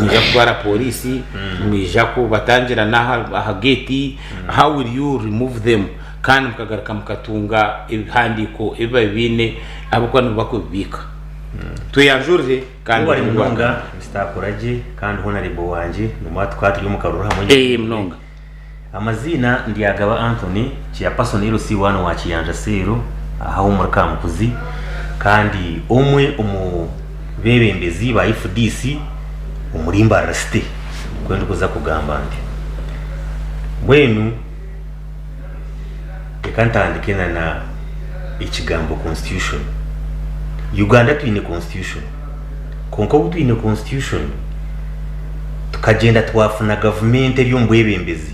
Nimwija kutwara pooriisi, nimwija kubatangira n'aha aha geeti, how will you remove them kandi mukagaruka mukatunga ebihandiiko ebi baabaire baine ahabw'okuba nibo barikubibiika. Tweyanjurire kandi Mwebare turi munonga Mister Akoragye kandi Honarebo wangye nomanya tukaba turi omu karuru hamwe Ee munonga. Amaziina Ndyagaba Anthony, Chairperson LC1 wa Kiyanja Cell aha omuri Kamukuzi kandi omwe omu bebembezi ba FDC omuri Mbarara City nikwo ndikuza kugamba ntyo. Mbwenu reka ntandike na na ekigambo constitution. Uganda twine constitution kwonka obu twine constitution tukagyenda twafuna gavumenti eri omu bwebembezi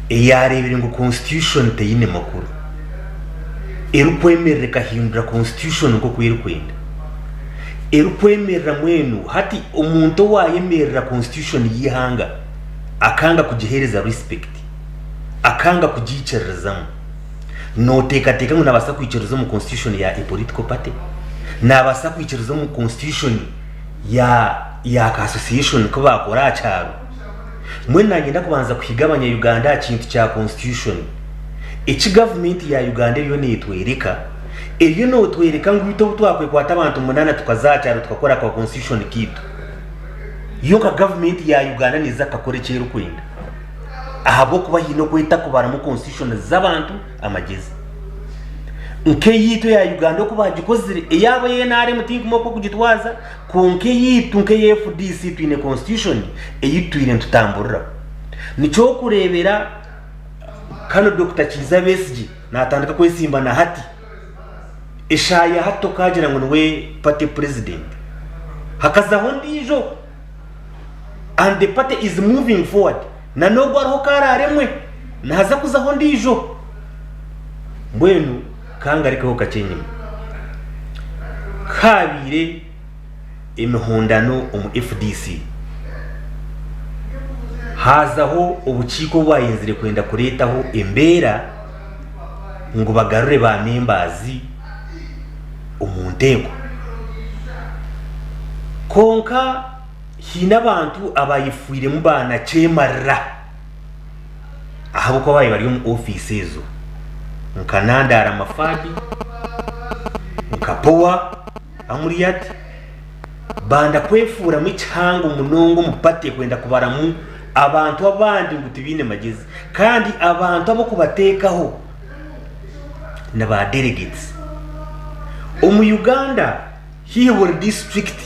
eyaareebire ngu constitution teine makuru, erikwemerera ekahindura constitution nk'oku erikwenda, erikwemerera mbwenu hati omuntu owaayemerera constitution y'eihanga akanga kugiheereza respect, akanga kugiikiririzamu, nooteekateeka ngu naabaasa kwikiririza omu constitution ya a political party? Naabaasa kwikiririza omu constitution ya ya ka association ku baakora aha kyaro? Mbwenu naanye kubanza kuhiga abanya Uganda aha kintu kya constitution. Eki gavumenti ya Uganda eriyo neetworeka, eriyo nootworeka ngu itwe obu twakwekwata abantu munaana tukaza aha kyaro tukakora ka constitution kaitu, yo nka gavumenti ya Uganda neeza kukakora eki erikwenda ahabw'okuba haine oku etakubaramu constitution z'abantu amagyezi. Nk'eyaitu eya Uganda oku baagikozire, eyaabo eya NRM tinkumanya oku barikugitwaza, Kwonka eyaitu nk'eya FDC twine constitution ei tutwire nitutamburiraho. Nikyokureebera kanu Dokita Kiiza Besigye natandika kwesimba na hati. Eshaaha ya hati tokaagira ngu niwe party president. Hakazaho ondiijo and the party is moving forward. Na n'ogu ariho ku araaremwe nihaza kuzaho ondiijo. Mbwenu kangarukeho kakye enyima. Ku haabaire emihondano omu FDC, haazaho obukiiko obwayenzire kwenda kureetaho embeera ngu bagarure ba members omu nteeko. Kwonka haine abantu abaayefwiremu baanakyemarira ahabw'okuba baabaire bari omu ofiisi ezo nka Nandala Mafadi, nka Poa Amuriat, banda kwefuuramu ekihango munonga omu party kwenda kubaramu abantu abandi ngu tibaine magyezi kandi abantu ab'okubateekaho ni ba delegates. Omu Uganda haihi buri disiturikiti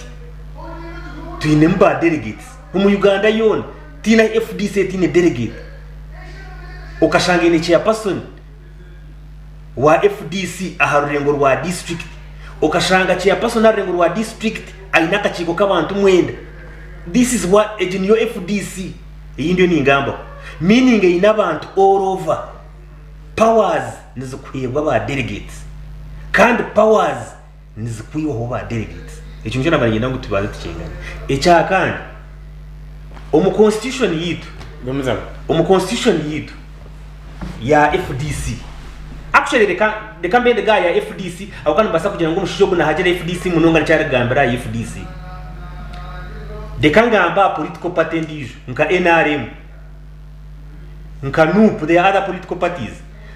twinemu ba delegates. Omu Uganda yoona tihaine ahu FDC etaine delegate. Okashanga eine chairperson wa FDC aha rurengo rwa disiturikiti, okashanga chairperson aha rurengo rwa disiturikiti aine akakiiko k'abantu mwenda. This is what egi niyo FDC ei ndiyo ningambaho. Meaning eine abantu all over. Powers nizikuheebwa ba delegates kandi powers nizikwihwaho ba delegates. Ekyo nikyo naaba niinyenda ngu tubanze tukyengane. Ekya kandi, omu constitution yaitu, omu constitution yaitu ya FDC, actually reka reka mbe ndi aha ya FDC ahabw'okuba nimbaasa kugira ngu omushaija ogu naahagira FDC munonga nikyo arikugambira aha FDC. Reka ngambe aha political party endiijo nka NRM, nka NUP, there are other political parties,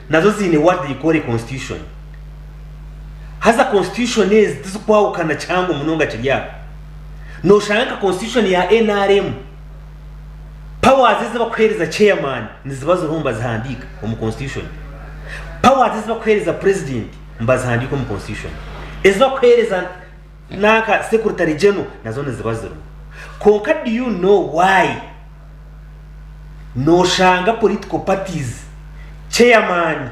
nazo ziine what they call a constitution. Haza constitution ezi tizikwahukana kihango munonga kiri aho. Noshanga nka constitution ya NRM, powers ezi bakuhereza chairman niziba ziriho nibazihandiika omu constitution. Powers ezi bakuhereza president nibazihandiika omu constitution. Ezi bakuhereza nanka secretary general nazo niziba zirimu. Kwonka do you know why noshanga political parties chairman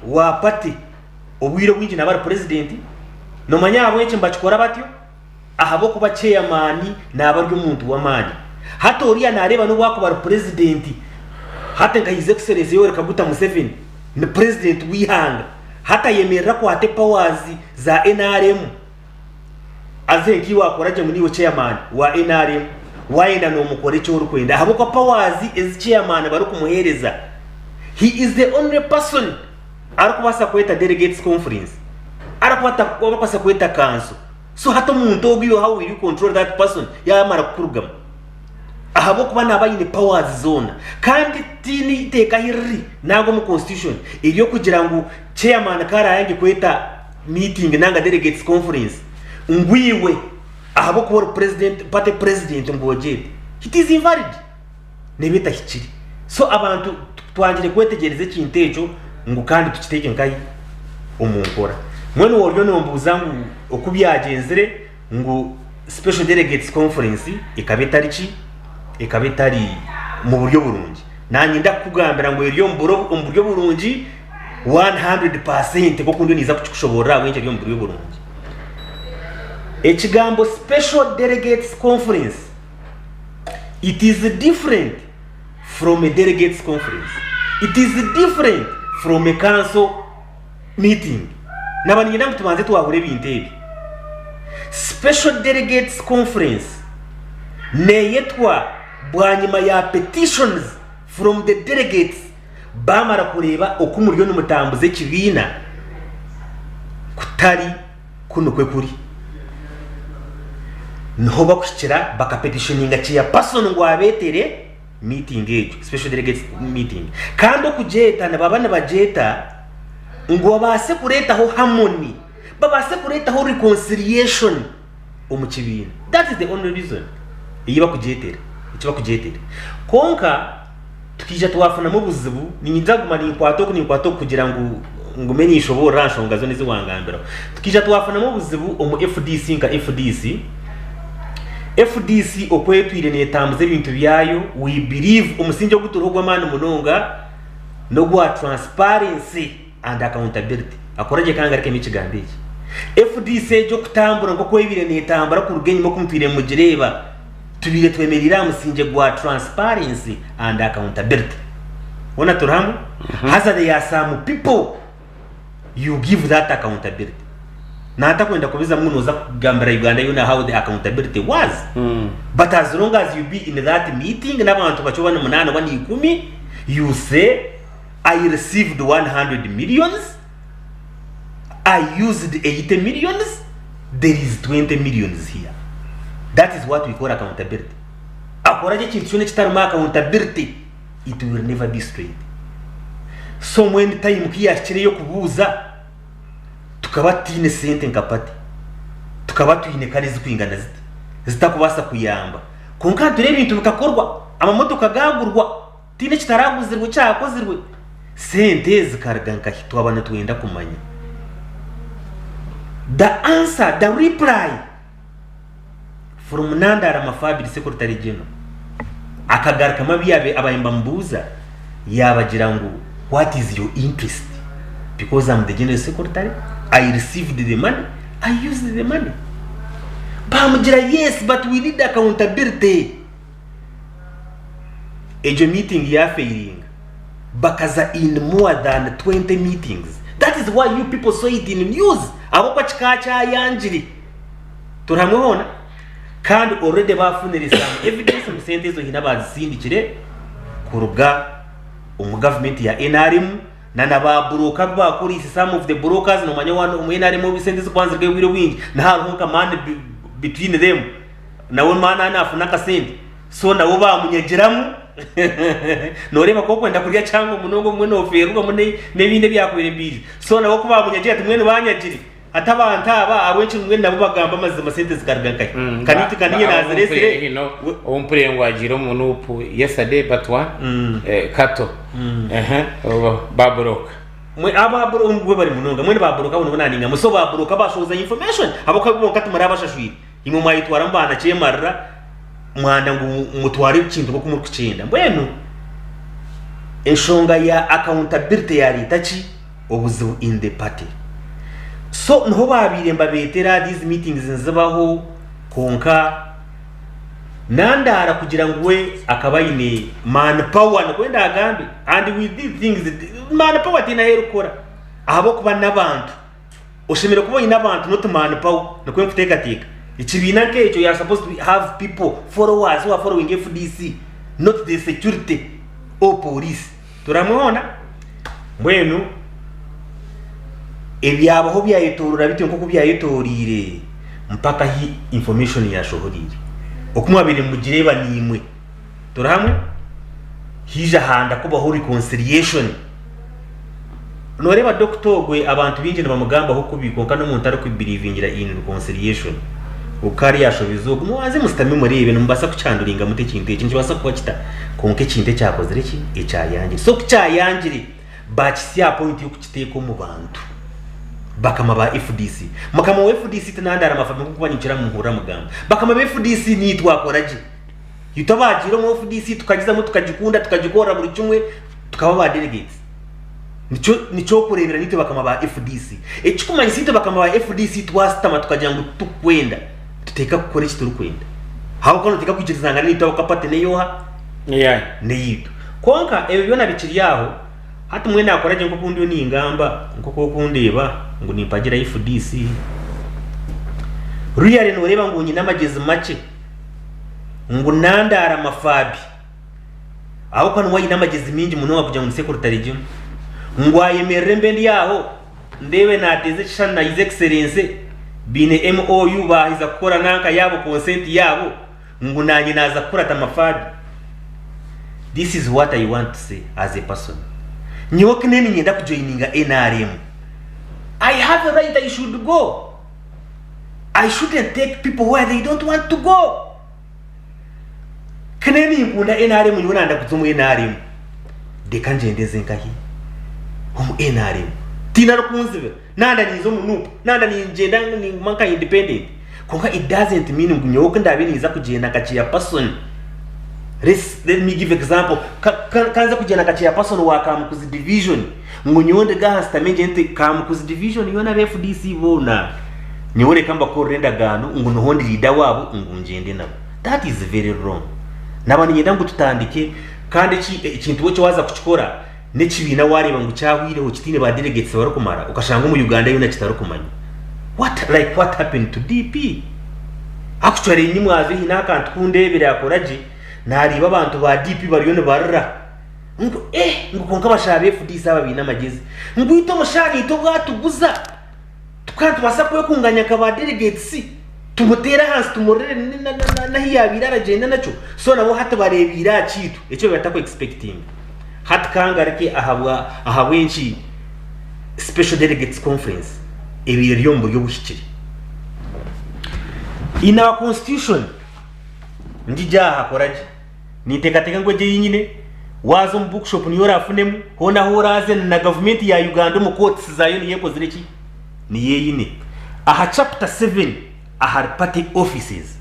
wa party obwire obwingi naaba ari president? Nomanya ahabw'enki nibakikora batyo? Ahabw'okuba chairman naaba ari omuntu w'amaani. Hati oriya naareeba n'obu akuba ari president, hati nka His Excellency Yoweri Kaguta Museveni ni president w'eihanga, hati ayemerera akwate powers za nrm aze nk'iwe akora gye ngu niiwe chairman wa nrm, waayenda noomukora eki orikwenda ahabw'okuba powers ezi chairman barikumuheereza, he is the only person arikubaasa kweta delegates conference, arikubaasa kweta kanso. So hati omuntu ogwo iwe how will you control that person yaamara kukurugamu? Ahabw'okuba naaba aine powers zoona. Kandi tihaine iteeka ahu riri nangwa omu constitution ery'okugira ngu chairman ku araayange kweta meeting nanga delegates conference ngu iwe ahabw'okuba ori president, party president ngu ogyete. It is invalid. Neeba etahikire. So abantu twangire kwetegyereza ekintu ekyo ngu kandi tukiteeke nkahi? Omu nkora. Mbwenu oriyo nombuuza ngu oku byagyenzire ngu Special Delegates Conference ekaba etari ki? Ekaba etari mu buryo burungi. Naanye ndakukugambira ngu eri omu buryo burungi 100% nk'oku ndiyo ninza kukikushoboorora ahabw'enki eri omu buryo burungi. Ekigambo Special Delegates Conference it is different from a delegates conference. It is different from a council meeting. Naba niinyenda ngu tubanze twahura ebintu ebi. Special Delegates Conference neeyetwa bwanyima ya petitions from the delegates baamara kureeba oku muriyo nimutambuza ekibiina kutari ku nikwo kuri. Niho bakuhikira bakapetishoninga chairperson ngu abeetere meeting egyo, special delegates meeting. Kandi okugyeta nibaba nibagyeta ngu babaase kureetaho harmony, babaase kureetaho reconciliation omu kibiina. That is the only reason ei bakugyetera, eki bakugyetera. Kwonka tukaija twafunamu obuzibu, niinyija kuguma ninkwata oku ninkwata oku kugira ngu ngume ninshoboorora aha nshonga zoona ezi wangambiraho. Tukaija twafunamu obuzibu omu FDC nka FDC, FDC oku etwire neetambuza ebintu byayo, we believe omusingye ogu turiho ogw'amaani munonga n'ogwa transparency and accountability. Akora gye kangarukemu ekigambo eki. FDC egyo okutambura nk'oku ebaire neetambura kuruga enyima oku mutwire nimugireeba, tubaire twemereire aha musingye gwa transparency and accountability. Hoona turi hamwe? Haza there are some people you give that accountability. Naatakwenda kubizamu ngu nooza kugambira Uganda yoona how the accountability was, but as long as you be in that meeting n'abantu bakye oba ni munaana oba ni ikumi, you say I received 100 millions, I used 80 millions, there is 20 millions here. That is what we call accountability. Akora gye ekintu kyona ekitarimu accountability, it will never be straight. So mbwenu time ku yaahikire ey'okubuuza, tukaba tutaine sente nka party, tukaba twine kare ezirikwingana ziti, zitakubaasa kuyamba. Kwonka nitureeba ebintu bikakorwa, amamotoka gaagurwa, tihaine ekitaraguzirwe ekyakozirwe. Sente zikaruga nkahi twaba nitwenda kumanya? The answer, the reply from Nandala Mafabiri Secretary General akagarukamu abu abaire nibamubuuza yaabagira ngu what is your interest because I'm the General Secretary, I received the money, I used the money. Baamugira yes but we need accountability. Egyo meeting yafailinga bakaza in more than 20 meetings that is why you people saw it in news ahabw'okuba kikaba kyayangire. Turi hamwe hoona? Kandi already baafunire some evidence ngu sente ezo haine abaazisindikire kuruga omu gavumenti ya nrm na na ba broker abu baakoreise some of the brokers noomanya waaba omu nrm obu sente zirikuba nizirigayo obwire obwingi niho hariho nka money between them nawe maani naafuna akasente so nabo baamunyagiramu nooreeba ku orikwenda kurya kihango munonga obumwe noofeerwamu n'ebindi ebyakubaire nibiija so nabo ku baamunyagira ati mbwenu baanyagire Hati abantu aba ahabw'enki mbwenu nabo bagamba amazima sente zikaruga nkahi? Kaniti kaniye naziresire. Obu mpurire ngu agiire omu nup yesterday but one Kato ba broka. Mwe aba bro mbwe bari munonga mbwenu ba broka abo nibo naningamu so ba broka bashohoza information ahabw'okuba bo bonka timurabashashwire imwe mwayitwaramu banakyemarira mwanda ngu mutware ekintu nk'oku murikukyenda mbwenu enshonga ya accountability yareeta ki? Obuzibu in the party. So niho baabaire mbabeetera these meetings nizibaho kwonka Nandara kugira ngu we akaba aine man power nikwo ndaagambe and with these things man power tihaine ahu erikukora ahabw'okuba n'abantu oshemereire kuba oine abantu not man power nikwo ndikuteekateeka. Ekibiina nk'ekyo you are supposed to have people followers who are following FDC not the security or police. Turi hamwe hoona? Mbwenu ebyabaho byayetoorora bityo nk'oku byayetooriire. mpaka ahi information yashohoreire. Oku mwabaire nimugireeba naimwe. Turi hamwe? Haija handa kubaho reconciliation. Noreeba doctor ogwe abantu baingi nibamugambaho kubi kwonka n'omuntu arikubirivingira in reconciliation. Oku ari yashobize ogu mubanze musitame mureebe nimubaasa kukihanduringa muta ekintu eki nikibaasa kuba kita kwonka ekintu ekyakozire ki ekyayangire. So ku kyayangire bakitsya aha point y'okukiteeka omu bantu bakama ba FDC. Mukama wa FDC tinandara mafabi nk'okuba ninkira muhurira mugamba. Bakama ba FDC niitwe akora gye. Itwe abaagiire omu FDC tukagizamu tukagikunda tukagikorera buri kimwe tukaba ba delegates. Nikyo nikyokureebera nitwe bakama ba FDC. Ekikumanyisa itwe bakama ba FDC twasitama tukagira ngu titukwenda tuteeka kukora eki turikwenda. Ahabw'okuba noteeka kwikirizangana naitwe ahabw'okuba party n'eyooha? N'eyaayo. N'eyaitu. Kwonka ebyo byona bikiri aho, hati mbwenu naakora gye nk'oku ndiyo ningamba, nk'oku orikundeeba ngu nimpagira FDC. Really nooreeba ngu nyine amagyezi makye. ngu nandaara mafaabi ahabw'okuba niwe aine amagyezi maingi munonga kugira ngu nisekuru Taregyemu ngu ayemerere mbe ndi aho ndeebe naateeza ekishushani na His Excellency baine MOU baaheza kukora nanka yaabo consent yaabo ngu naanye naaza kukurata mafaabi. This is what I want to say as a person. Nyowe ku niinyenda kujoininga nrm, I have a right I should go. I shouldn't take people where they don't want to go. Kne ninkunda NRM nyowe nanda kuza omu NRM. Reka ngyende nze nkahi? Omu NRM. Tihaine arikunzibira. Nanda ninza omu NUP, nanda ningyenda ninguma nka independent. Kwonka it doesn't mean ngu nyowe ku ndaabe ninza kugyenda nka chairperson, let's, let me give example, ka, ka, kanze kugyenda nka chairperson wa Kamukuzi division, Ngu nyowe ndige aha nsitame ngire nti Kamukuzi division yoona aba FDC boona nyowe reka mbakorere endagaano ngu niho ndi leader waabo ngu ngyende nabo. That is very wrong. Naaba niinyenda ngu tutandike kandi eki ekintu we eki waaza kukikora n'ekibiina waareeba ngu kyahwireho kitaine ba delegates barikumara okashanga omu Uganda yoona kitarikumanywa. What like what happened to DP? Actually nyimwazo haine akantu ku ndeebire akora gye naareeba abantu ba DP bariyo nibarira. Ngu eh ngu kwonka abashaho ba FDC aba baine amagyezi. Ngu itwe omushaho naitwe obu atuguza tukaba nitubaasa kwekunganya nka ba delegates tumuteere ahansi tumurire n'ahu yaabaire aragyenda nakyo. So nabo hati bareebiire aha kyaitu eki baabaire bataku expectinga. Hati ka ngaruke ahabwa ahabw'enki special delegates conference ebaire eri omu buryo obuhikire. In our constitution, ngigye aha kora gye. Ninteekateeka ngu egyo ei nyine, waaza omu bookshop niyo oraafunemu, hoona ahu oraaze na gavumenti ya Uganda omu courts zaayo niyo ekozire ki? Niyo eine. Aha chapter 7 ahari party offices,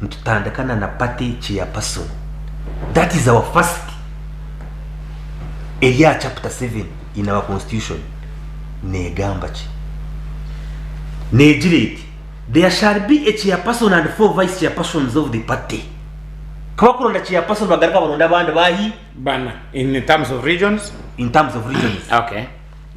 nitutandika na na party chairperson. That is our first eri aha chapter 7 in our constitution. Neegamba ki? Neegira eti, There shall be a chairperson and four vice chairpersons of the party. Ku bakuronda chairperson bagaruka baronda abandi baahi? Bana in terms of regions. In terms of regions. Okay.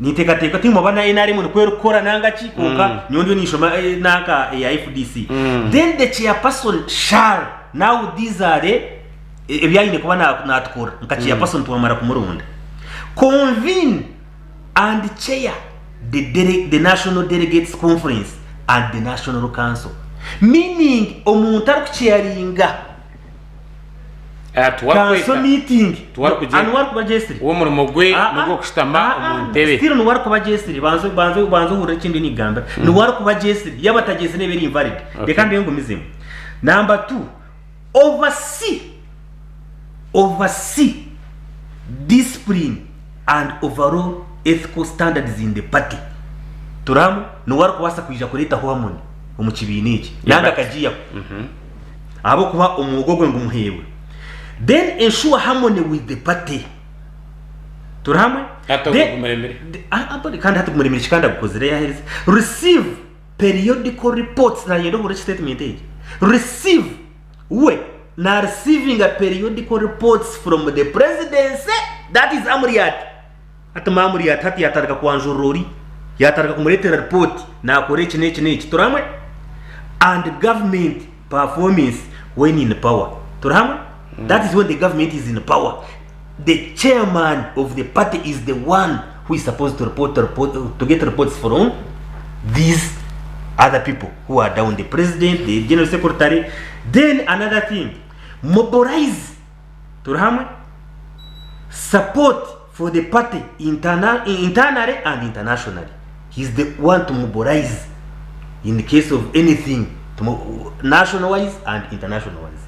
Ninteekateeka timwaba na NRM nikwo erikukora nanga ki kwonka nyowe ndiyo ninshoma eh, nanka eya FDC. Then the chairperson shall now these are the ebi aine kuba na- natukora nka chairperson twamara kumuronda. Convene and chair the dele the National Delegates Conference and the National Council. Meaning omuntu arikucharinga Ah, council tiwarikweta meeting tiwarikugira- ah, niwe arikuba jesiri. we omurimo gwe Ah, ah, nogw'okushutama ah, ah, omu ntebe still niwe arikuba jesiri banza banza banza ohurire eki ndiyo ningamba niwe arikuba jesiri yaaba atagyesire neeba eri invalid Okay. reka mbe ngumizemu number two oversee oversee discipline and overall ethical standards in the party. Turi hamwe? Niwe arikubaasa kwija kureetaho harmony omu kibiina eki nanga akagiihaho ahabw'okuba omwogo gwe ngumuheebwe. Then ensure harmony with the party. Turi hamwe? Hati ogwo gumuremire. Kandi hati gumuremire ki kandi agukozire yaaherize. Receive periodical reports, nayenda ohurire statement egi. Receive We na receivinga periodical reports from the presidency that is Amuriat. Hati Amuriat hati yatandika kwanjurira ori, yatandika kumuretera report nakora eki n'eki n'eki. Turi hamwe? And government performance when in power. Turi hamwe? That is when the government is in power. The chairman of the party is the one who is supposed to report, to report to get reports from these. other people who are down the president, the general secretary. Then another thing, mobilize turi hamwe support for the party interna internally and internationally. He's the one to mobilize in case of anything to mo national wise and international wise.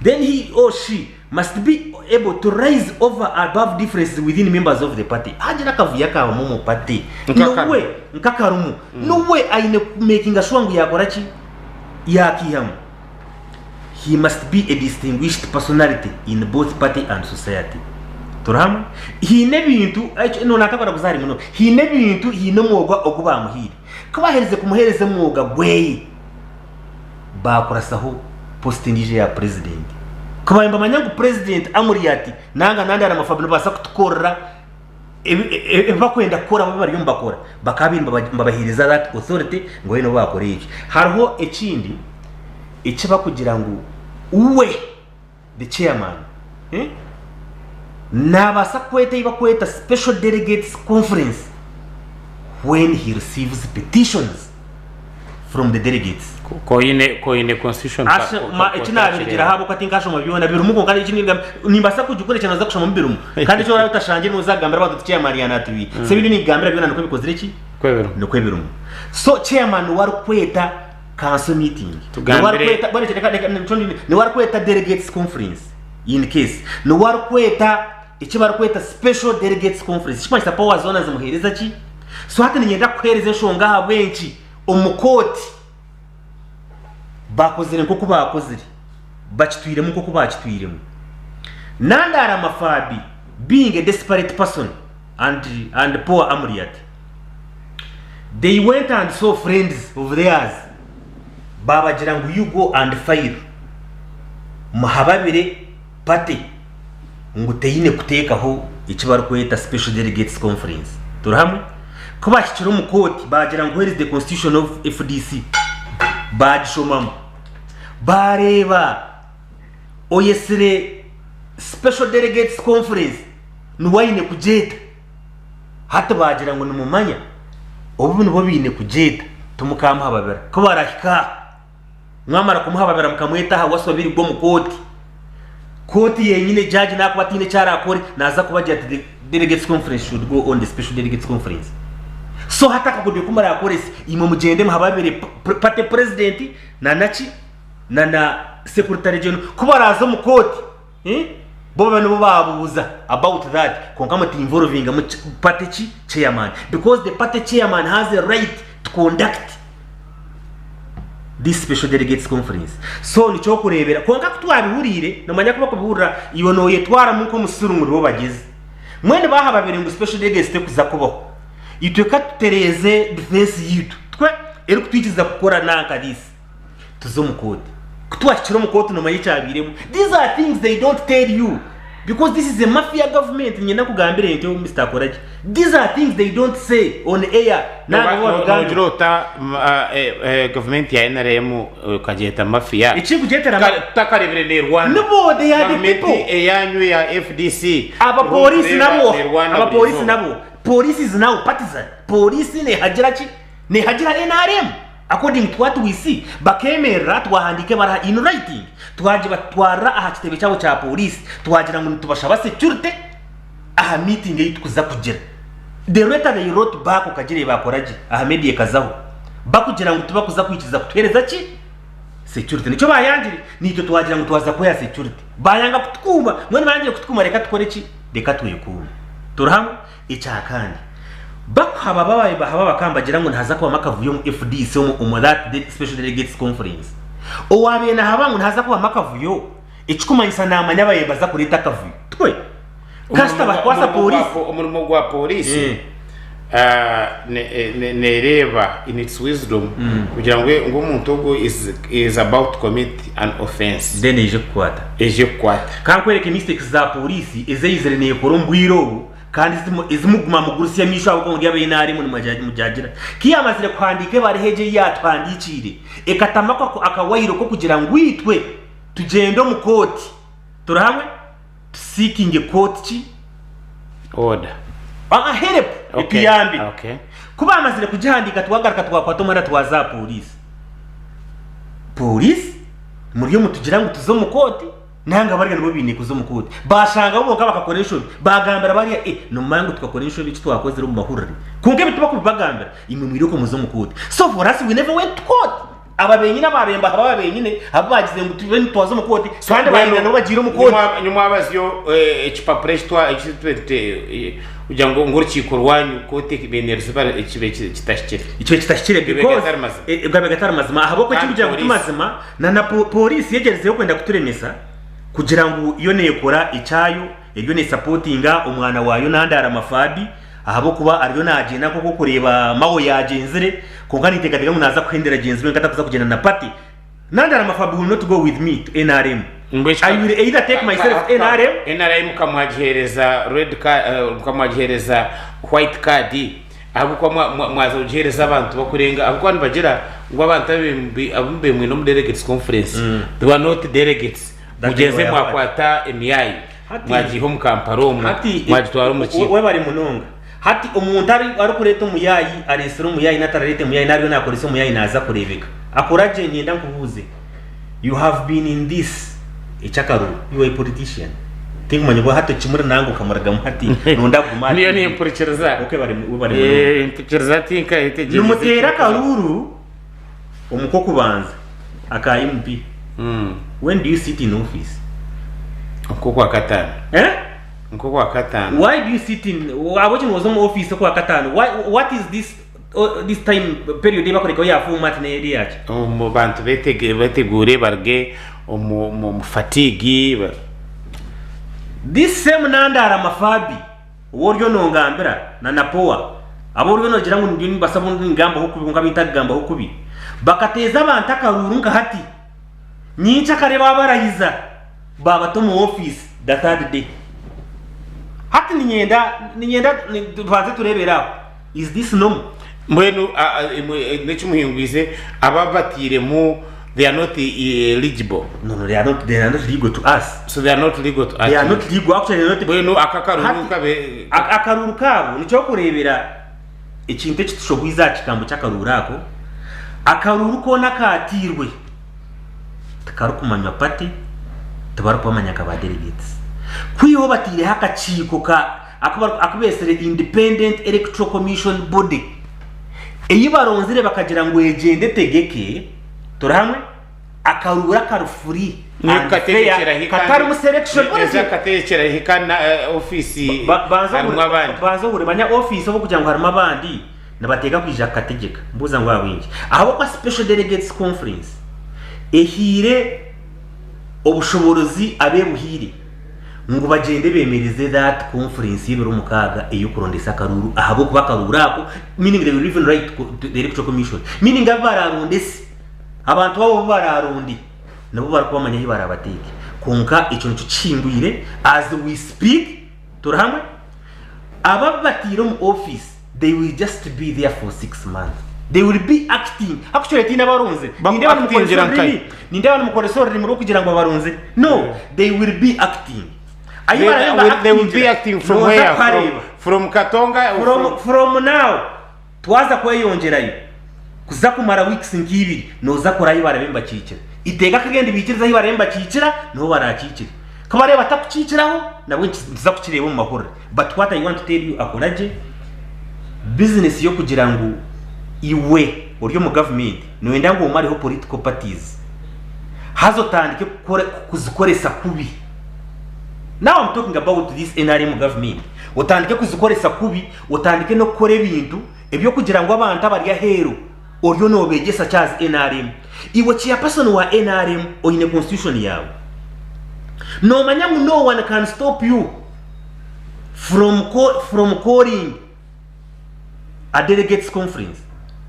Then he or she must be able to rise over above differences within members of the party. Hagira akavuyo akabamu omu party, Nk'akarumu. niwe nk'akarumu, niwe aine kumakinga sure ngu yakora ki? Yakiihamu. He must be a distinguished personality in both party and society. Turi hamwe? Haine ebintu, ekyo no natakora kuza hare muno. Haine ebintu, haine omwoga ogu baamuhaire. Ku baaherize kumuheereza omwoga gweye, baakurasaho post endiijo eya president. Ku baabaire nibamanya ngu president Amuriat nanga Nandala Mafabi nibabaasa kutukorera ebi barikwenda kukora bo bariyo nibakora, bakaba nibabaheereza that authority ngu babe nibo baakora ekyo. Hariho ekindi eki barikugira ngu we the chairman naabaasa kweta ei barikweta special delegates conference when he receives petitions from the delegates. Ku oine constitution Eki naabirekyera ahabw'okuba tinkashoma byona birimu kwonka eki ningamba nimbaasa kugikora ekyo nooza kushomamu birimu kandi eki oraabe otashangire nooza kugambira abantu oti chairman yaanatubiire. So ebi ninkugambira byona nikwo bikozire ki? Nikwo birimu. So chairman niwe arikweta council meeting, niwe arikweta niwe arikweta delegates conference in case, niwe arikweta eki barikweta special delegates conference ekirikumanyisa power zoona zimuheereza ki? So hati niinyenda kukuheereza enshonga ahabw'enki omu kooti baakozire nk'oku baakozire, bakitwiremu nk'oku baakitwiremu. Nandara Mafabi being a desperate person and, and poor Amuriat, they went and saw friends of theirs baabagira ngu you go and file muhababire party ngu teine kuteekaho eki barikweta Special Delegates Conference. Turi hamwe? Ku baahikire omu kooti baagira ngu where is the constitution of FDC? Baagishomamu. Baareeba oyetsire Special Delegates Conference niwe aine kugyeta. Hati baagira ngu nimumanya obu nibo baine kugyeta timukamuhababira. Ku barahika aha Mwamara kumuhababira mukamweta aha wasu abirigwe omu kooti. Kooti yenyine judge nakuba ataine eki arakore naza kubagira ati the delegates conference should go on the special delegates conference. So hati akagodyo ku murakorese imwe mugyende muhababire party president na naki na na secretary general ku baraza omu kooti eh, bo babe nibo babuuza about that kwonka muti involvinga mu party ki chairman because the party chairman has a right to conduct this special delegates conference so nikyokureebera kwonka ku twabihuriire nomanya ku bakubihurira iwe noyetwaramu nk'omusiru ngu nibo bagyezi mbwenu baahababire ngu special delegates tekuza kubaho itwe ka tutereeze defense yitu twe erikutwikiriza kukora nanka this tuze omu kooti ku twahikire omu kooti nomanya ekyabairemu these are things they don't tell you because this is a mafia government niinyenda nkugambire ntyo Mister Akoragye these are things they don't say on air nanga bo babigambe Noogira ota gavumenti ya NRM okagyeta mafia Ekirikugyetera ma- tutakareebire neerwana Nibo, they are the Gavumenti people. eyanyu eya FDC Abapoliisi nabo, neerwana abapoliisi buri nabo, police is now partisan. Poliisi nehagira ki? Nehagira NRM. According to what we see, bakemerera twahandiika ebaraha in writing, twagibatwarira aha kitebe kyabo kya police, twagira ngu nitubashaba security aha meeting ei tukuza kugira. The letter they wrote back okagireeba akora gye aha media ekazaho, bakugira ngu tibakuza kwikiriza kutuhereza ki? Security. Nikyo bayangire, naitwe twagira ngu twaza kweha security. Bayanga kutukuuma, mbwenu bayangire kutukuuma reka tukore ki? Reka twekuume. Turi hamwe? Ekyakandi, bakuhaba babaye bahaba bakaba nibagira ngu nihaza kubamu akavuyo omu FDC omu omu that de special delegates conference. Owabaire nahaba ngu nihaza kubamu akavuyo, ekikumanyisa namanya ababaire nibaza kureeta akavuyo. Tikwe? Kasita bakwasa polisi. Omurimo gwa polisi nereeba in its wisdom kugira ngu ngu omuntu ogu is, is about to commit an offense Then eije kukwata. eije kukwata. Kankwereke mistakes za polisi ezeizire nekora omu bwire obu. Kandi ezi muguma mugurutsya amaisho ahabw'okuba muri aba NRM nimugyagira. Ku yaamazire kuhandiika ebaruha egyo ei yaatuhandiikiire, ekatamu akawaayiro k'okugira ngu itwe tugyende omu kooti turi hamwe tusiikinge kooti ki? Order. Aa help, Okay, etuyambe. okay. Ku baamazire kugihandiika twagaruka twakwata omuhanda twaza aha pooriisi. Pooriisi muriyo mutugira ngu tuze omu kooti nanga bariya nibo baine kuza omu kooti. Baashanga bo bonka bakakora enshobi, baagambira bariya eh nomanya ngu tukakora enshobi eki twakozire omu mahurire. Kwonka ebi tibakubibagambira, imwe mwirooko muze omu kooti. So for us we never went to court. Aba benyine abaabemba aba benyine abu baagize ngu tube nitwaza omu kooti kandi baayenda nabo bagiire omu kooti. Nimwabazyo ekipapura eki kugira ngu ngu orukiiko rwanyu kooti beine ruziba kibe kitahikire. Kibe kitahikire Gabe because gatari mazima. gabe gatari mazima ahabw'okuba Kandi ekirikugira ngu ti pooriisi. mazima na na pooriisi yegyerizeho kwenda kuturemesa kugira ngu yo neekora ekyayo eriyo nesapotinga omwana waayo Nandara Mafabi ahabw'okuba ariyo naagyenda nk'oku orikureeba Mao yaagyenzire kwonka ninteekateeka ngu naaza kuhendera gyenzi we nk'atakuza kugyenda na party. Nandara Mafabi will not go with me to nrm. I will either take myself to nrm. NRM mukamwagiheereza red card, mukamwagiheereza white card ahabw'okuba mwaza kugiheereza abantu bakurenga ahabw'okuba nibagira ngu abantu abu mubaire mwine omu delegates conference they were not delegates mugyenze mwakwata emyayi mwagiiha omu Kampala omwo mwagitwara omu rukiiko. Webare munonga. Hati omuntu arikureeta omuyaayi areetsire omuyaayi n'atarareeta omuyaayi n'ariyo naakoresa omuyaayi naaza kureebeka. Akora gye niinyenda nkubuuze, you have been in this eky'akaruru, you are a politician. Tinkumanya oba hati okimuri nanga okamurugamu hati noyenda kugume aha Niyo TV. nimpurikiriza. Okay webare munonga. Mpurikiriza tinkayetegyereza. Nimuteera akaruuru omu k'okubanza aka MP. When do you sit in office? Nk'okwakataano. Eh? Nk'okwakataano. Why do you sit in ahabw'eki nooza omu office okwakataano? Why what is this oh, this time period ei bakurekaho ya format n'eri yaki? Omu bantu betege beteguure baruge omu omu fatigue ba- This same Nandara Mafabi ou oriyo nongambira na Napoa abu oriyo nogira ngu ndiyo nimbasa obundi ningambaho kubi kwonka bintakugambaho kubi bakateeza abantu akaruuru nka hati nyenkyakare babarahiza babata omu office the third day. Hati niinyenda niinyenda tubanze tureebere aho. Is this normal? Mbwenu imwe n'ekimuhingwize aba ababatiiremu they are not eligible. No, no, they are not, they are not legal to us. So they are not legal to us. They are not legal, actually they are not. Mbwenu aka akaruuru Hati- kabe Akaruuru kaabo nikyokureebera ekintu eki tushohwize aha kigambo ky'akaruuru ako. Akaruuru koona akaatiirwe tikarikumanywa party, tibarikubamanya nka ba delegates. Kwihaho bataireho akakiiko ka aku aku beetsire Independent Electoral Commission Body ei baronzire bakagira ngu egyende etegeke, turi hamwe? Akaruuru akari free and fair katarimu selection. Kategyekyera hika na ofiisi harimu abandi. Banza ohurire, manya ofiisi obu okugira ngu harimu abandi nibateeka kwija kukategyeka. Mbuuza ngu ahabw'enki? Ahabw'okuba Special Delegates Conference ehaire obushoboorozi abeebuhaire ngu bagyende beemereze that conference y'ebiro mukaaga ey'okurondesa akaruuru ahabw'okuba akaruuru ako meaning they will even write to the Electoral Commission meaning abu baraarondese abantu abo abu baraaronde nibo barikubamanya ahu baraabateeke kwonka ekyo nikyo kihingwire as we speak turi hamwe Abo abu bataire omu office they will just be there for 6 months they will be acting actually tihaine abaronzire Baku actingira nkahi? Nindeeba nimukoresa orurimi rw'okugira ngu babaronzire no they will be acting Ahi They, barabe will, they will be ba-actingira, acting from nooza where? From, kuhareeba. from Katonga? or From, from now twaza kweyongyerayo kuza kumara weeks nk'ibiri nooza kureba ahi barabe nibakiikira. Iteeka ku rigenda nibaikiriza ahi barabe nibakiikira niho baraakiikire. Ku barebe batakukiikiraho nabwo nituza kukireeba omu mahurire. But what I want to tell you akora gye, business y'okugira ngu iwe ori omu gavumenti nooyenda ngu omareho political parties haza otandike kukora kuzikoresa kubi. Now I'm talking about this NRM government. Otandike kuzikoresa kubi, otandike n'okukora ebintu eby'okugira ngu abantu abari aheeru oriyo noobegyesa kyazi nrm. Iwe chairperson wa nrm oine constitution yaawe. Noomanya ngu no one can stop you from, from calling a delegates conference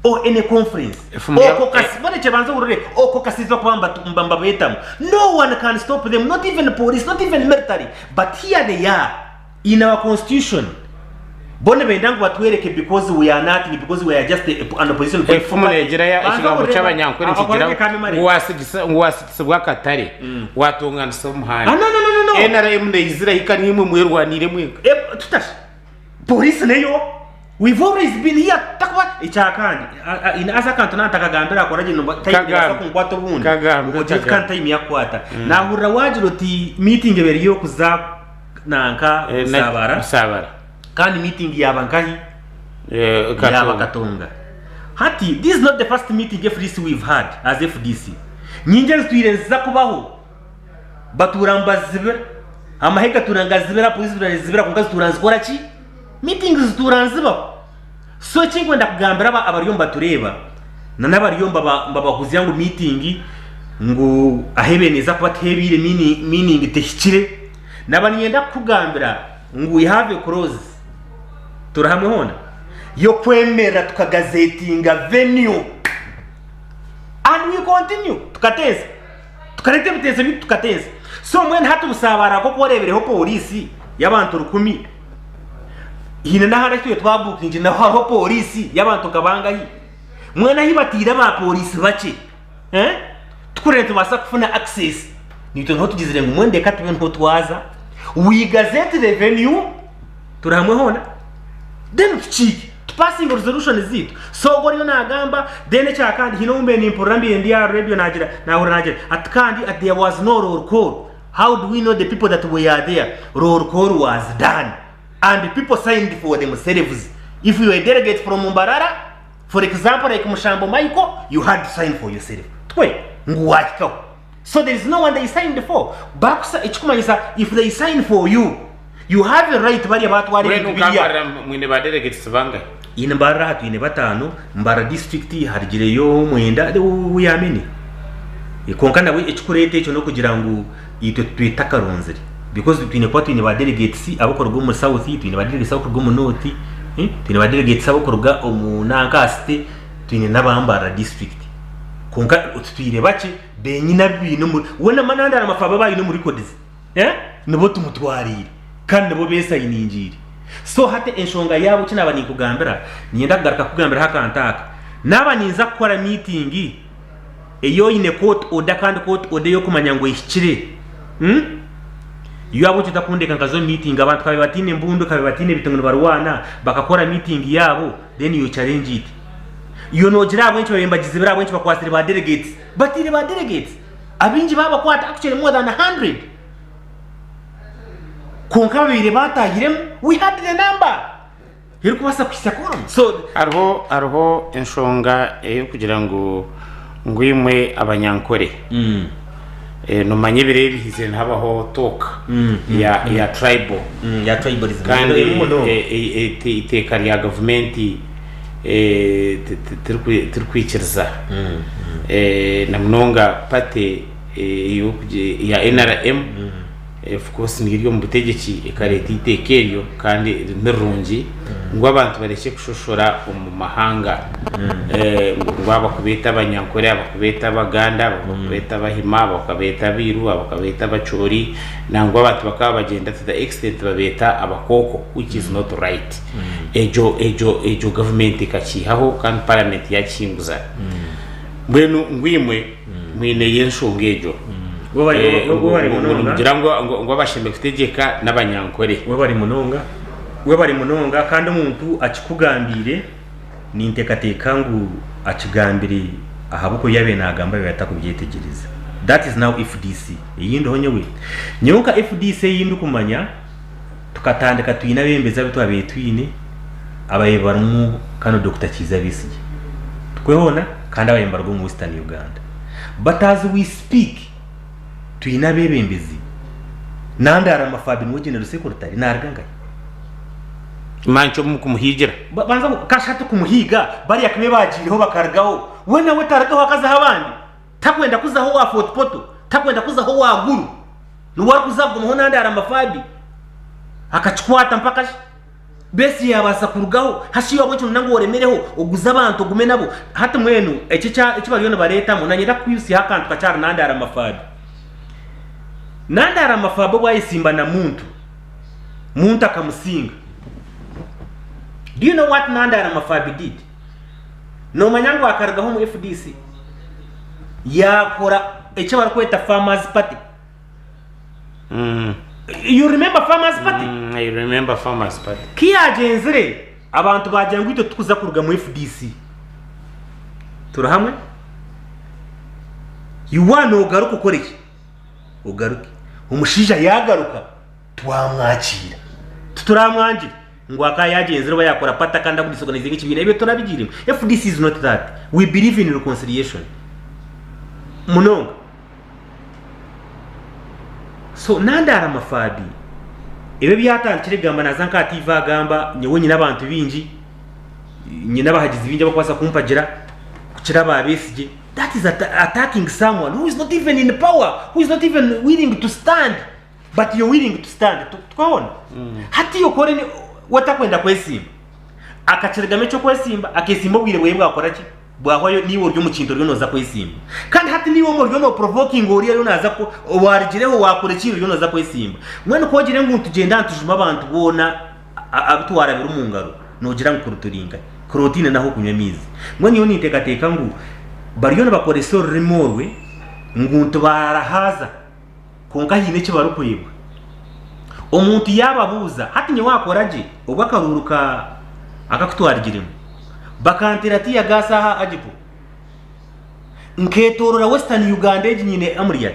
or any conference. Efumu ya- Okwo kasi, borekye banza ohurire, okwo kasiza kuba mbatu- mbabeetamu. No one can stop them, not even police, not even military. But here they are in our constitution. Bo nibenda ngu batwereke because we are nothing, because we are just a, an opposition political Efumu party. negira ya Banza ekigambo ohurire, ky'abanyankore aho nikigira akoreke kamemare. ngu wasigisa- ngu wasigisibwa akatare watonganisa Ah, omuhanda. no, no, no, no, no. NRM neizira hika nimwe mwerwanire mwenka. Eh, tutashi. Polisi neyo. We've always been here takuba ekya kandi in as akantu na ntakagambira akora gye nomba time Kagambe. nebaasa kunkwata obundi Kagambe, ogira kagambe. kandi time yakukwata nahurira wagira oti meeting ebere yokuza nanka Eh, na- Busabara Busabara. kandi meeting yaba nkahi Eh, yaba Katonga. Katonga hati this is not the first meeting FDC we've had as FDC nyingi ezitwire niziza kubaho Batuura nibazibira, amahe gatuura nigazibira, poriisi zituura nizizibira kwonka zituura nizikora ki? Meetings zituura nizibaho. So eki ndikwenda kugambira aba abariyo nibatureeba na n'abariyo nibabahuzya ngu meeting ngu ahu ebaire neeza kuba tiheebaire meaning tehikire, naaba niinyenda kukugambira ngu we have a clause, turi hamwe hoona, y'okwemerera tukagazetinga venue and we continue tukateesa. Tukareeta ebiteeso byaitu tukateesa. So mbwenu hati Busaabara nk'oku oreebireho pooriisi y'abantu rukumi, haine n'ahandi ahu twine twabuukingire naho hariho pooriisi y'abantu nka bangahi? Mbwenu ahu bataire aba pooriisi bakye, tukureeba nitubaasa kufuna access, naitwe niho tugizire ngu mbwenu reka tube niho twaza, we gazette the venue, turi hamwe hoona, then tukiike. Tupasinge resolution zaitu. So ogwo oriyo nagamba then ekyakandi haine ou mbaire nimpurira mbaire ndi aha radio nagira nahurira nagira ati kandi ati there was no roll call how do we know the people that were there roll call was done and people signed for themselves if you were a delegate from Mbarara for example like Mushambo Michael you had to sign for yourself twe ngu wahikaho so there is no one they signed for bakusa ekikumanyisa if they sign for you you have a right bariya batwara Mbwenu ebintu biriya nkambarira mwine ba delegates bangahi? Ine mbarira aha twine batano mbarira district harugireyo mwenda we are many kwonka nabwe ekikureeta ekyo nokugira ngu itwe twetakaronzire because twine kuba twine ba delegates abokuruga omu south twine ba delegates abokuruga omu north twine ba delegates abokuruga omu nanka city twine naba mbarira district kwonka tutwire bakye benyine abu baine omu we na Manandara Mafabi abu aine omu records eh nibo tumutwariire kandi nibo besayiningiire so hati enshonga yaabo eki naaba ninkugambira niinyenda kugaruka kukugambiraho akantu aka naaba ninza kukora meeting ei oine court order kandi court order ey'okumanya ngu ehikire hmm? Yo ahabw'enki otakundeka nkaza omu meeting abantu kabaire bataine mbundu kabaire bataine ebiti ngu nibarwana bakakora meeting yaabo then you challenge it. Iwe noogira ahabw'enki babaire nibagizibira ahabw'enki bakwatsire ba delegates? Bataire ba delegates abaingi baabakwata actually more than 100 kwonka ababaire baatahiremu we had the number erikubaasa kuhitsya quorum. So Hariho hariho enshonga ey'okugira ngu ngu imwe Abanyankore nomanya ebiro ebi haizire nihabaho talk ya ya tribal ya tribalism kandi erimu munonga. eiteeka rya gavumenti tirikwikiriza na munonga party ya NRM of course niyo eri omu butegyeki ekareeta eiteeka eryo kandi ni rirungi ngu abantu barekye kushoshora omu mahanga ngu aba kubeeta Abanyankore, aba kubeeta Abaganda, aba kubeeta Abahima, aba bakabeeta Abairu, aba bakabeeta Abacholi nangwa abantu bakaba bagyenda to the extent babeeta Abakooko which is not right. Egyo egyo egyo gavumenti ekakiihaho kandi paramenti yaakihinguza. Mbwenu ngu imwe mwineyo enshonga egyo. Webare Eh, ngu webare ngu munonga. nimugira ngu ngu ngu abashemereire kutegyeka n'Abanyankore. Webare munonga. Webare munonga kandi omuntu akikugambiire ninteekateeka ngu akigambire ahabw'okuba ebi yaabaire naagamba yaabaire atakubyetegyereza. That is now FDC ei ndiho nyowe. Nyowe nka FDC ei ndikumanya Tukatandika twine abeebembezi abu twabaire twine ababaire barimu Kano Dokita Kiiza Besigye tukwehoona kandi ababaire nibaruga omu Western Uganda. But as we speak twine abeebembezi Nandala Mafabi niwe General Secretary naruga nkahi? Manya omu kumuhiigira. Banza kasha tikumuhiiga bariya ku baagiireho bakarugaho we nawe tarugaho akazaho abandi? Takwenda kuzaho owa Fort Portal, takwenda kuzaho owa Gulu, niwe arikuza kugumaho Nandala Mafabi akakikwata mpaka shi Besigye yabaasa kurugaho hashi iwe ahabw'enki noyenda ngu oremereho oguze abantu ogume nabo hati mbwenu eki eki bariyo nibareetamu nanyenda kukwijutsyaho akantu kakye ahari Nandala Mafabi. Nandala Mafabi obu ayesimba na Muntu, Muntu akamusinga. Do you know what Nandala Mafabi did? Noomanya ngu akarugaho omu FDC yaakora eki barikweta Farmers Party. You remember Farmers Party? I remember Farmers Party. Ku yaagyenzire. Abantu baagira ngu itwe titukuza kuruga mu FDC. Turi hamwe? Iwe noogaruka okore ki? Ogaruke. Omushaija yaagaruka, twamwakiira. Tituramwangire ngu akaba yaagyenzire oba yaakora party kandi akudisorganizinga ekibiina. Ebyo turabigiiremu. FDC is not that. We believe in reconciliation munonga. So nandaara Mafabi ebi ebyatandikire kugamba naza nka aha TV agamba nyowe nyine abantu baingi, nyine abahagizi baingi abakubaasa kumpagira kukira aba Besigye. That is attacking someone who is not even in power, who is not even willing to stand but you're willing to stand. Tukabona? Hati okore we takwenda kwesimba. Akakirigamu eky'okwesimba, akesimba obwire bweye bwakora ki? Bwahwayo naiwe ori omu kintu oriyo nooza kwesimba. Kandi hati naiwe omwe oriyo nooprovokinga oriya oriyo naaza ku owarugireho waakurekiire oriyo nooza kwesimba. Mbwenu ku ogire ngu nitugyenda nitujuma abantu boona abu twarabire omu ngaro, noogira ngu kuri turi nkahi? Kuri otaine n'ah'okunywa amaizi. Mbwenu nyowe ninteekateeka ngu bariyo nibakoresa orurimi orwe ngu nitubarahaaza kwonka haine eki barikwebwa. Omuntu yaababuuza, hati nyowe akora gye obu akaruuru ka akakutwarigiremu bakanteera tear gas aha Agipo nketoorora Western Uganda egi nyine Amuriat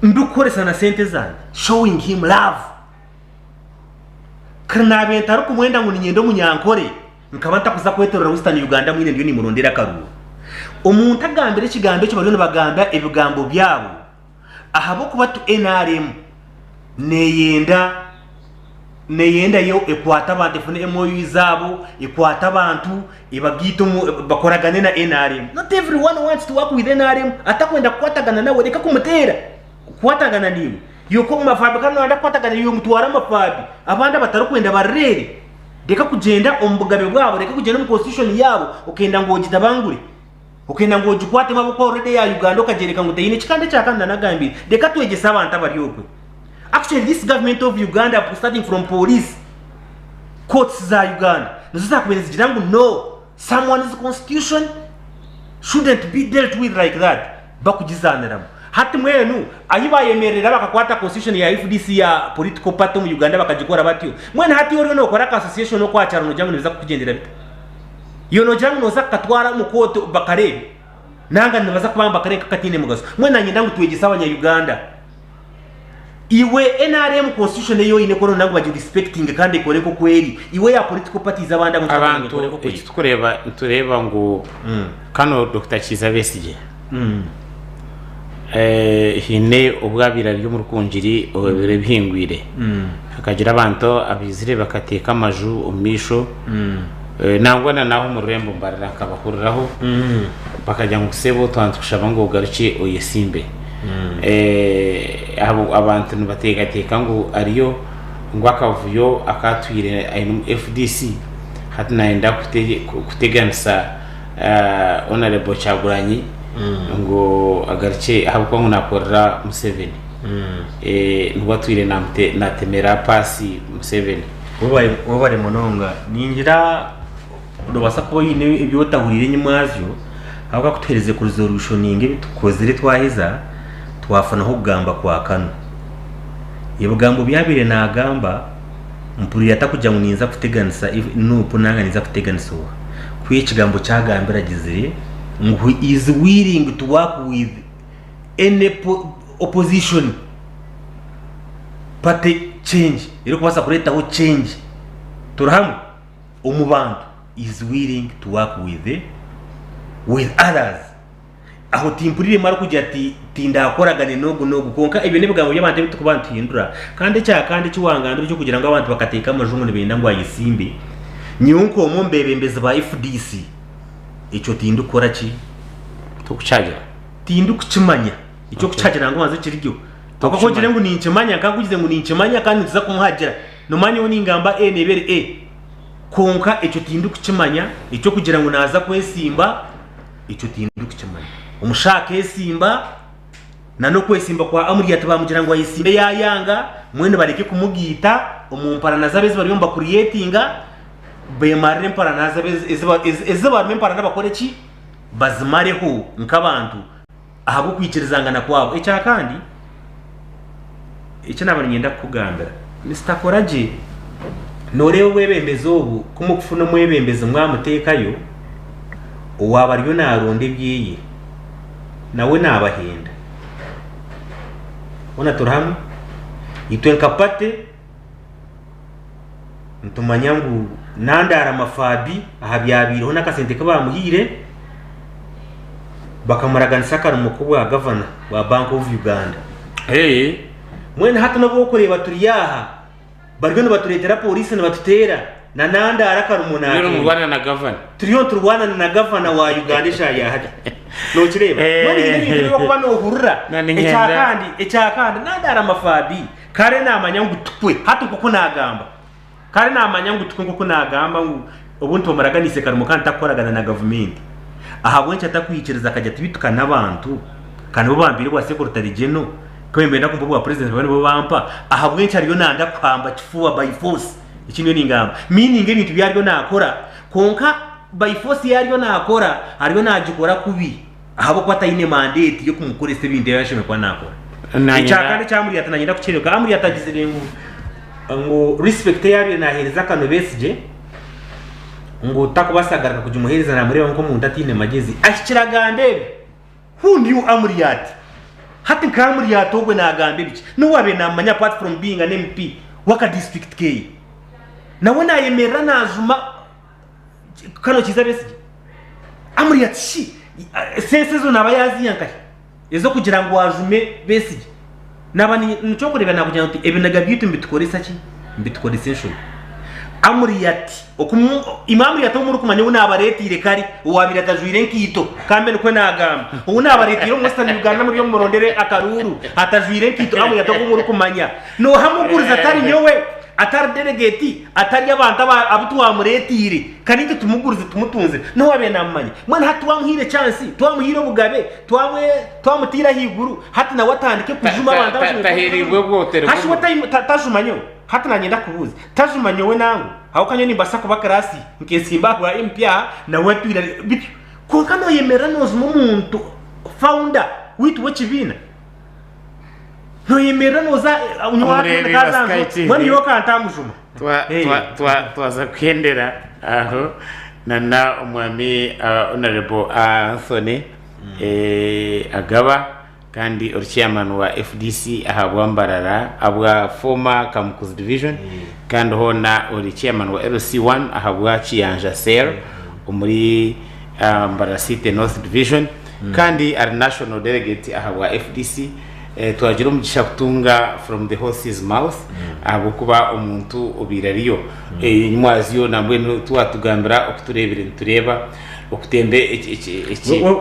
ndikukoresa na sente zangye showing him love. Kuri naabaire ntarikumwenda ngu niinyenda Omunyankore, nkaba ntakuza kwetorora Western Uganda mwine ndiyo nimurondera akaruuru. Omuntu agambire ekigambo ekyo bariyo nibagamba ebigambo byabo ahabw'okuba tu nrm neyenda neyenda yo ekwate abantu efune MOU zaabo ekwate abantu ebagaite omu bakoragane na nrm. Not everyone wants to work with nrm, atakwenda kukwatagana nawe reka kumuteera kukwatagana naiwe. Iwe omu mafaabi kandi noyenda kukwatagana naiwe mutware amafaabi abandi abatarikwenda barireere. Reka kugyenda omu bugabe bwabo, reka kugyenda omu constitution yaabo okenda ngu ogitabangure, okenda ngu ogikwatemu ahabw'okuba already eya Uganda okagyoreka ngu teine ki. Kandi ekya kane nanagambire, reka twegyese abantu abari okwe. Actually this government of Uganda starting from police, courts za Uganda nizo zakubaire nizigira ngu no, someone's constitution shouldn't be dealt with like that. Bakugizaaniramu. Hati mbwenu ahi baayemerera bakakwata constitution ya FDC ya political party omu Uganda bakagikora batyo, mbwenu hati iwe oriyo nookora ka association okwo aha kyaro noogira ngu nibiza kukugyendera bita? Iwe noogira ngu nooza kukatwara omu kooti bakareebe? Nanga nibaza kuba nibakareeba nk'akataine mugasho. Mbwenu naanye ngu twegyese abanya Uganda. Iwe nrm constitution ei oine kora ngu bagi respectinge kandi ekore nk'oku eri. Iwe eya political parties abandi abu ngu Abantu ekore nk'oku eri. eki tukureeba nitureeba ngu kano Dokita Kiiza Besigye haine obu abaire ari omu Rukungiri ebiro ebihingwire hakagira abantu abaizire bakateeka amaju omu maisho nangwa na n'aha omu rurembo Mbarara nkabahuriraho bakagira ngu sebo twaba nitukushaba ngu ogarukye oyesimbe. Abantu nibateekateeka ngu ariyo ngu akavuyo akatwire aine omu FDC hati nayenda kuteganisa Honourable Kyagulanyi ngu agarukye ahabw'okuba ngu nakorera Museveni. Nibwo atwire natemera paasi Museveni. Webare munonga. Ningira Nobaasa kuba oine ebi otahuriire enyimwazyo ahabw'okuba ku tuherize kurizorushoninga ebi tukozire twaheza, twafunaho okugamba kwa kanu. Ebigambo ebi abaire naagamba mpuriire atakugira ngu ninza kuteganisa Nup nanga ninza kuteganisa oha. Ku ekigambo eki agambire agizire ngu he is willing to work with any opposition party change erikubaasa kureetaho change. Turi hamwe? omu bantu is willing to work with with others. Aho timpuriremu arikugira ati tindakoragane n'ogu n'ogu kwonka ebyo n'ebigambo by'abantu ebi turikuba nituhindura. Kandi ekya kandi eki wangambira eky'okugira ngu abantu bakateeka amaju ngu nibenda ngu ayesimbe, nyowe nk'omwe omu beebembezi ba FDC ekyo tindikukora ki? Torikukyagira? Tindikukimanya. Eky'okukyagira ngu banza kiryo. Kwonka ku ogire ngu ninkimanya, nkankugize ngu ninkimanya kandi nituza kumuhagira. Noomanya nyowe ningamba A neeba eri A. Kwonka ekyo tindikukimanya, eky'okugira ngu naaza kwesimba, ekyo tindikukimanya. Omushaho akeesimba, n'okwesimba kwa Amuriat baamugira ngu ayesimbe yaayanga, mbwenu bareke kumugaita omu mparana zaabo ezi bariyo nibakuriyetinga, beemarire emparana zaabo ezi barimu emparana bakore ki? Bazimareho nk'abantu. Ahabw'okwikirizangana kwabo. Ekya kandi, eki naaba niinyenda kukugambira, Mister Koragye, Nooreeba obwebembezi obu, ku mukufuna omwebembezi mwamuteekayo, owaaba ariyo naaronda ebyeye, nawe naabahenda. Hoona turi hamwe? Itwe nka party nitumanya ngu Nandara Mafabi aha byabaireho n'akasente ku baamuhaire, bakamuraganisa akarimo k'obwa gavana bwa Bank of Uganda. Mbwenu hati n'obu orikureeba turi aha, Bariyo nibatureetera poriisi nibatuteera na Nandara Karumuna Muriyo akeenda. nimurwana na gavana. Turiyo niturwana na gavana wa Uganda eshaaha ya hati. Nokireeba? Mbwenu haine ebintu ebi orikuba nohurira. Na niinyenda. Ekyakandi, ekyakandi Nandara Mafabi kare namanya ngu tukwe hati nk'oku nagamba. Kare namanya ngu tukwe nk'oku nagamba ngu obundi twamuraganiise karimo kandi takukoragana na gavumenti. Ahabw'enki atakwikiriza akagira ati beitu ka n'abantu, ka nibo bampiire obwa Secretary General. Ku nibenda kumpa obwa president baba nibo bampa, ahabw'enki ariyo nanda kuhamba kifuba by force? Eki niyo ningamba. Meaning ebintu ebi ariyo nakora kwonka by force ei ariyo nakora ariyo nagikora kubi ahabw'okuba taine mandate y'okumukoresa ebintu ebi ashemereire kuba nakora. Ekyakandi ekya Amuriat nanyenda kukyoreka, Amuriat agizire ngu ngu respect ei abaire nahereza Kano Besigye ngu takubaasa kugaruka kugimuhereza namureeba nk'omuntu ataine magyezi. Ahikire agamba ebi. Who knew Amuriat? Hati nka Amuriat ogwe nagamba ebiki? N'obu abaire namumanya apart from being an MP w'aka district keye. Nawe nayemerera najuma Kano Kiiza Besigye. Amuriat shi sense ezo naba yaziiha nkahi? Ez'okugira ngu ajume Besigye. Naba nikyo orikureeba nakugira nti ebiniga byaitu nibitukoresa ki? Nibitukoresa enshobi. Amuriat okumu imwe Amuriat ou murikumanya ou naabareeteire kare owaabaire atajwaire enkaito kambe nikwo naagamba ou naabareeteire omu Western Uganda muri omumurondere akaruuru atajwaire enkaito Amuriat ogu murikumanya nooha mugurize atari nyowe atari delegate atari abantu aba abu twamureeteire ka naitwe tumugurize tumutunzire n'ou waabaire naamumanya mbwenu hati twamuhaire chance twamuhaire obugabe twamwe twamutaire ahaiguru hati nawe atandike kujuma abantu Ta- ta- tahereirwe obwotere Hashi we tajuma nyowe Hati nanyenda kubuuza, tajuma nyowe nangu? Ahabw'okuba nyowe nimbaasa kuba class nkesimba aha bwa MP aha nawe atwire ari bityo. Kwonka noyemerera nozima omuntu founder waitu w'ekibiina? Noyemerera noza Omureebi wa Sky TV. mbwenu nyowe okantamujuma. Twaza kuhendera aho na na omwami Honourable Anthony Agaba. Kandi ori chairman wa FDC ahabwa Mbarara ahabwa former Kamukuzi division kandi hoona ori chairman wa LC1 ahabwa Kiyanja cell omuri Mbarara City North division kandi ari national delegate ahabwa FDC. Twagira omugisha kutunga from the horse's mouth ahabw'okuba omuntu obaire ariyo. Enyimwaziyo nambwenu tiwatugambira oku tureebire nitureeba. Okutemba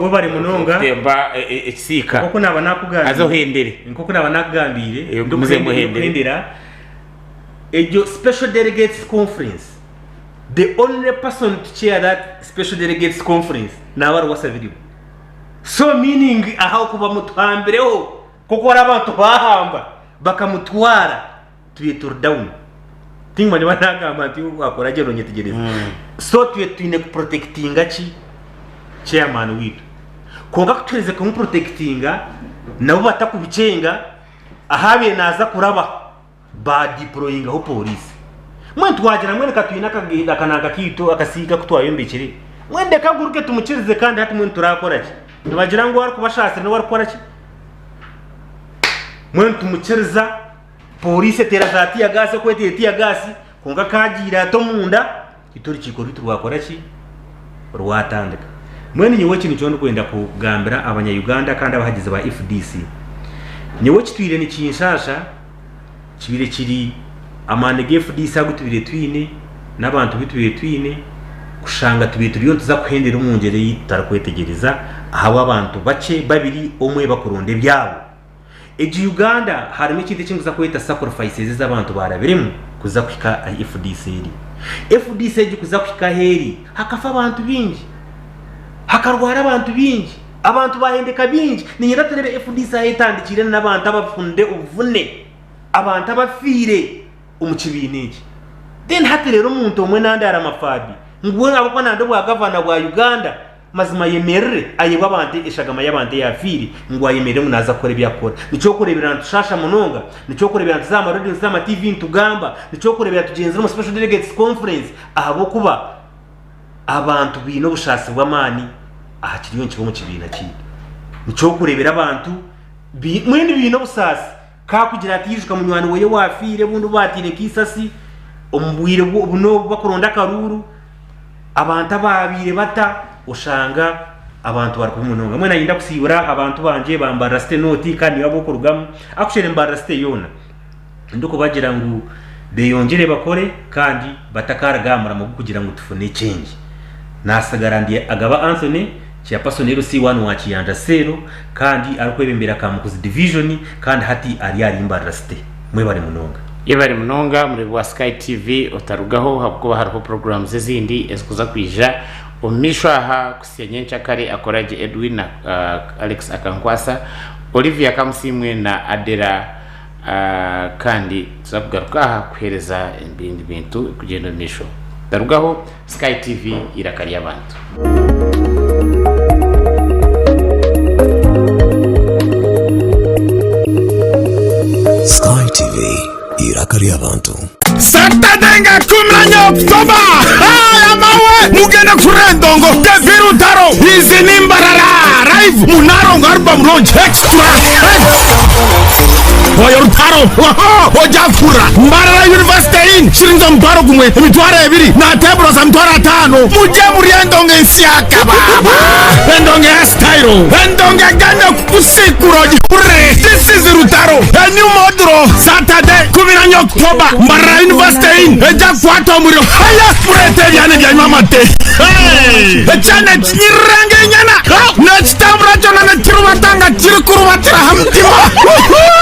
Webare munonga. Okutemba ekisiika. Nk'oku naaba nakugambiire. Haza ohendere. Nk'oku naaba nakugambiire. Ogumize muhendere. Ndikuhendera. Egyo special delegates conference, the only person to chair that special delegates conference naaba ari Wasabiribwa. So meaning aha okuba mutuhambireho nk'oku hariho abantu baahamba bakamutwara. Twiire turi down tingumanya oba nagamba nti wakora gye nonyetegyereza so twiire twine ku protectinga ki chairman waitu kwonka kutuherize kumu protectinga nabo batakubikyenga ahu abaire naza kuraba ba deployingaho police mbwenu twagira mbwenu katwine akananka kaitu akasiika aku twayombekire mbwenu reka aguruke tumukirize kandi hati mbwenu turakora ki nibagira ngu orikuba ashaasire niwe arikukora ki mbwenu tumukiriza. Pooriisi eteera za tiyagaasi oku eteire tiyagaasi kwonka ka agiire ati omunda, itwe orukiiko rwaitu rwakora ki? Rwatandika. Mbwenu nyowe eki nikyo ndikwenda kugambira abanya-Uganda kandi abahagizi ba FDC. Nyowe ekitwire nikinshaasha kibaire kiri amaani ga FDC agu tubaire twine n'abantu abu tubaire twine kushanga tubaire turiyo nituza kuhendera omu ngyera ei tutarikwetegyereza ahabw'abantu bakye babiri omwe bakuronda ebyabo. Egi Uganda harimu ekintu eki nikuza kweta sacrifices ezi abantu barabiremu kuza kuhika ahi FDC eri. FDC egi kuza kuhika ahu eri hakafa abantu baingi, hakarwara abantu baingi, abantu bahendeka baingi. Niinyenda tureebe FDC ahu etandikiire n'abantu abafunire obuvune, abantu abafiire omu kibiina eki. Then hati reero omuntu omwe nandara mafabi ngu we ahabw'okuba nanda obwa gavana bwa Uganda. Mazima ayemerere ayebwe abantu eshagama y'abantu eyafiire ngu ayemerere ngu naaza kukora ebi akukora. Nikyokureebera nitushaasha munonga, nikyokureebera nituza aha ma radio nituza aha ma TV nitugamba, nikyokureebera tugyenzire omu special delegates conference ahabw'okuba abantu baine obushaasi bw'amaani aha kiriyo nikiba omu kibiina kyaitu. Nikyokureebera abantu mbwenu baine obusaasi ka kugira ati ijuka munywani weye owaafiire obundi obu baataire nk'eisasi omu bwire obu n'obu bakuronda akaruuru. Abantu abaabaire bata oshanga abantu bari kubi munonga. Mbwenu nayenda kusiibura abantu bangye ba Mbarara City North kandi nibo abokurugamu actually Mbarara City yoona ndikubagira ngu beyongyere bakore kandi batakaruga aha murimo gw'okugira ngu tufune change. Nasigara ndi Agaba Anthony, Chairperson LC1 wa Kiyanja Cell kandi arikwebembera Kamukuzi Division kandi hati ari ahari Mbarara City. Mwebare munonga. Yebare munonga mureebi wa Sky TV otarugaho ahabw'okuba hariho programs ezindi ezikuza kwija omu maisho aha kuhitsya nyenkyakare Akoragye Edwin na Alex Akankwasa, Olivia Kamusiimwe na Adela kandi tuza kugaruka aha kuheereza ebindi bintu kugyenda omu maisho. Otarugaho Sky TV eiraka ry'abantu. Sky TV, eiraka ry'abantu. Saturday nga kumenya October Haya mawe mugende kuri endongo David Rutaro izi ni mbarara live munarongo album launch extra Oyo Rutaro ojakura Mbarara University Inn shiringi omutwaro gumwe emitwaro ebiri na teburo za mitwaro atano muje muri endongo ensyaka baba endongo ya style endongo egenda kukusikura ogihurire this is Rutaro a new model Saturday 14 October Mbarara University Inn eja kukwata omuriro haya mureete ebyana ebyanyu amate Hey! Ekyana ekinyirira nk'enyana nekitambura kyona nekirubata nga kirikurubatira aha mutima Wuhu!